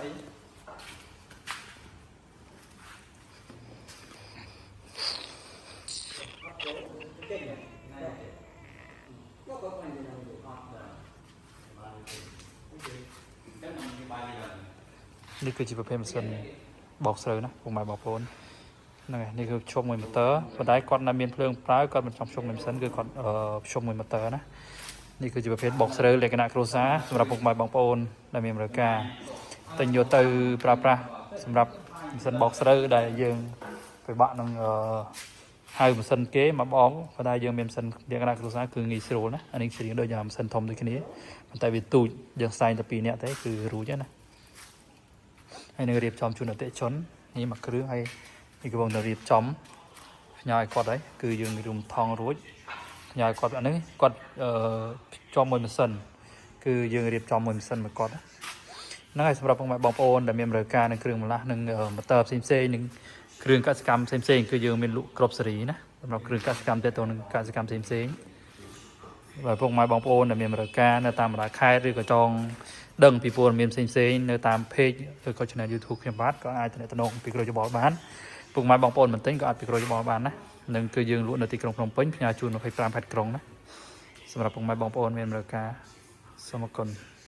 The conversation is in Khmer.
អី ចេញណាក៏ក៏មិនដឹងអត់ដែរចឹងខ្ញុំបាយនេះ នេះគឺជាប្រភេទម៉ាស៊ីនបោកស្រូវណាពុកម៉ែបងប្អូនហ្នឹងហើយនេះគឺឈប់មួយម៉ូទ័រប៉ុន្តែគាត់នៅមានភ្លើងប្រើគាត់មិនចង់ឈប់មួយម៉ាស៊ីនគឺគាត់អឺឈប់មួយម៉ូទ័រណានេះគឺជាប្រភេទបោកស្រូវលក្ខណៈគ្រួសារសម្រាប់ពុកម៉ែបងប្អូនដែលមានតម្រូវការទិញយកទៅប្រើប្រាស់សម្រាប់ម៉ាស៊ីនបោកស្រូវដែលយើងពិបាកនឹងអឺហៅម៉ាស៊ីនគេមកបោកប៉ុន្តែយើងមានម៉ាស៊ីនលក្ខណៈគ្រួសារគឺងាយស្រួលណាអានេះជ្រៀងដូចម៉ាស៊ីនធំដូចគ្នាប៉ុន្តែវាទូចយើងផ្សែងតែពីរនាក់ទេគឺរួចហើយណា ហើយនឹងរៀបចំជូនអតិថិជននេះមួយគ្រឿងហើយនេះកំពុងតែរៀបចំផ្ញើឲ្យគាត់ហើយគឺយើងរុំថងរួចផ្ញើឲ្យគាត់អានេះគាត់អឺភ្ជាប់មួយម៉ាស៊ីនគឺយើងរៀបចំមួយម៉ាស៊ីនមកគាត់ហ្នឹងហើយសម្រាប់ពុកម៉ែបងប្អូនដែលមានតម្រូវការនឹងគ្រឿងបន្លាស់និងម៉ូទ័រផ្សេងផ្សេងៗនិងគ្រឿងកសិកម្មផ្សេងផ្សេងៗគឺយើងមានលក់គ្រប់សេរីណាសម្រាប់គ្រឿងកសិកម្មទាក់ទងនឹងកសិកម្មផ្សេងផ្សេងៗ បើពុកម៉ែបងប្អូនដែលមានតម្រូវការនៅតាមបណ្ដាខេត្តឬក៏ចង់ដឹងពីព័ត៌មានផ្សេងៗនៅតាម page ឬក៏ channel YouTube ខ្ញុំបាទក៏អាចទំនាក់ទំនងពីគ្រូយោបល់បានពុកម៉ែបងប្អូនមិនទិញក៏អាចពីគ្រូយោបល់បានណានឹងគឺយើងលក់នៅទីក្រុងភ្នំពេញផ្ញើជូន25ខេត្តក្រុងណាសម្រាប់ពុកម៉ែបងប្អូនមានតម្រូវការសូមអរគុណ។